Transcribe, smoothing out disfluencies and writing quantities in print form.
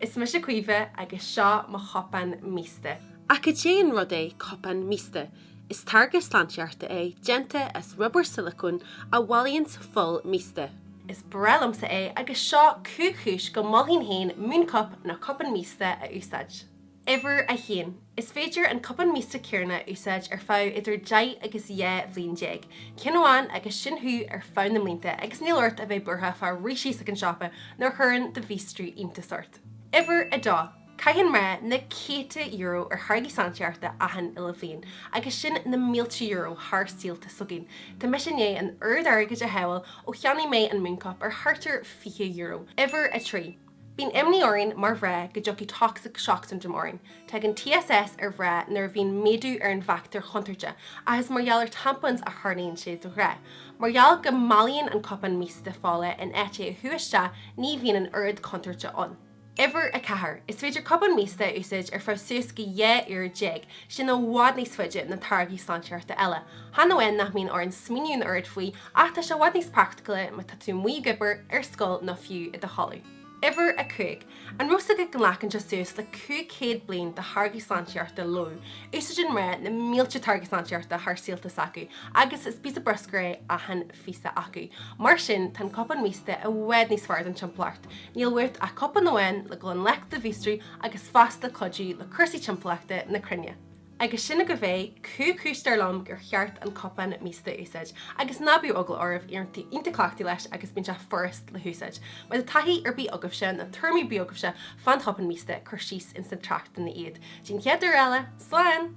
is mise Caoimhe agus seo mo chupán míosta. Ach cad é an rud é cupán míosta? Is táirge sláintíochta é, déanta as rubar sileacóin a bhailíonns fuil míosta. Is breá liomsa é agus seo 5 chúis go molfainn féin Mooncup nó cupán míosta a úsáid. Uimhir 1. Is féidir an cupán míosta céarna a úsáid ar feadh idir 10 agus 12 bhliain. Ceann amháin agus sin thú ar feadh na mblianta agus níl ort a bheith buartha fá rith síos ag an siopa nuair a chuireann do mhíostrú iontas ort. Uimhir 2. Caitheann mná na céadta euro ar tháirgí sláintíochta achan uile bhliain agus sin na mílte euro thar saolta s'againn. Tá mise i ndiaidh an oiread airgid a shábháil ó cheannaigh mé an Mooncup ar thart ar €20. Uimhir 3. Bíonn imní orainn mar mhná go dtiocfaidh toxic shock syndrome orainn. Tagann TSS ar mhná nuair a bhíonn méadú ar an bhfachtóir chontúirte, ach is mar gheall ar tampons a tharlaíonn sé de ghnáth. Mar gheall go mbailíonn an cupán míosta fola in áit é a shú isteach ní bhíonn an oiread contúirte ann. Uimhir 4. Is féidir cupán míosta a úsáid ar feadh suas go 12 uair, sin i bhfad níos faide ná táirgí sláintíochta eile. Chan amháin nach mbíonn orainn smaoineamh an oiread faoi ach tá sé i bhfad níos praiticiúla má tá tú amuigh ag obair, ar scoil nó fiú i do chodladh. Uimhir 5. An raibh 's agat go nglacann sé suas le 500 bliain do tháirgí sláintíochta lobhadh? Úsáideann mná na mílte táirgí sláintíochta thar saolta s'acu agus is píosa bruscair é achan phíosa acu. Mar sin, tá an cupán míosta i bhfad níos fearr don timpeallacht. Níl uait ach cupán amháin le dul i ngleic le do mhíostrú agus fosta cuidiú le cúrsaí timpeallachta na cruinne. Agus sin agaibh é, 5 chúis dar liom gur cheart an cupán míosta a úsáid. Agus ná bíodh eagla oraibh, éiríonn tú iontach cleachtaithe leis agus bíonn sé furast le húsáid. Má tá taithí ar bith agaibhse nó tuairimí ar bith agaibhse fán chupán míosta, cuir síos ins na tráchtanna iad. Dtí an chéad uair eile, slán!